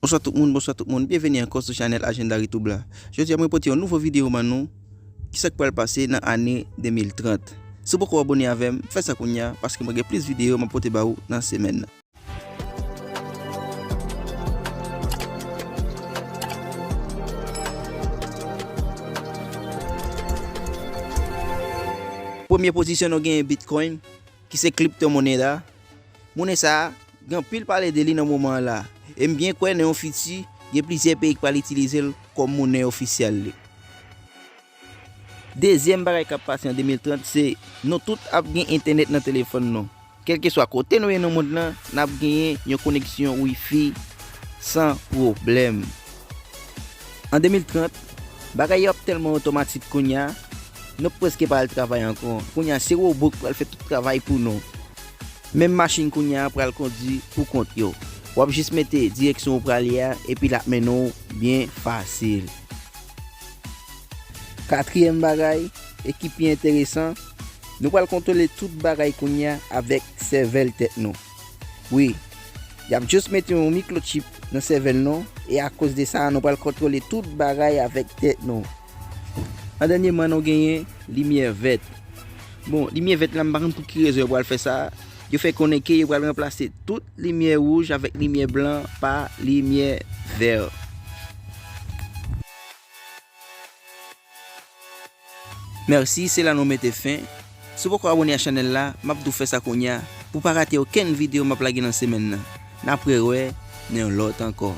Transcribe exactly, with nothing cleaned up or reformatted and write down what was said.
Bonswa tout moun, bonswa tout moun, byenveni ankò sou chanèl Agenda Retour la. Jodi a mwen pote yon nouvo videyo ban nou, kisa k pral pase nan ane de mil trant. Si w poko abòne avè m, fè sa kounye a, paske mwen gen plis videyo m ap pote ba ou nan semèn nan. Premye pozisyon nou genyen Bitcoin, ki se kriptomonnen la. Monnen sa a, gen anpil pale de li nan moman an la. E m byen kwè nan yon fiti, gen plizyè peyi k pral itilize l kòm monnen ofisyèl li. Dezyèm bagay k ap pase an de mil trant se nou tout ap gen entènèt nan telefòn nou. Kèlkeswa kote nou ye nan mond lan, n ap genyen yon koneksyon wifi san pwoblèm. An de mil trant, bagay yo ap tèlman otomatik kounye a, nou prèske pa al travay ankò. Kounye a, se wobo k pral fè tout travay pou nou. Menm machin kounye a pral kondui pou kont yo. W ap jis mete direksyon ou prale a, epi l ap mennen w byen fasil. Katriyèm bagay, e ki pi enteresan, nou pral kontwole tout bagay kounye a avèk sèvèl tèt nou. Wi, y ap jis mete yon mikwochip nan sèvèl nou, e akoz de sa, nou pral kontwole tout bagay avèk tèt nou. An dènyèman, nou genyen limyè vèt. Bon, limyè vèt la, m pa konn pou ki rezon yo pral fè sa. Yo fè konnen ke yo pral ranplase tout limyè wouj avèk limyè blan pa limyè vè. Mèsi, se la nou mete fen. Si w poko abòne a chanèl la, m ap di w fè sa kounye a pou w pa rate okenn videyo m ap lage nan semèn nan. N ap rewè nan yon lòt ankò.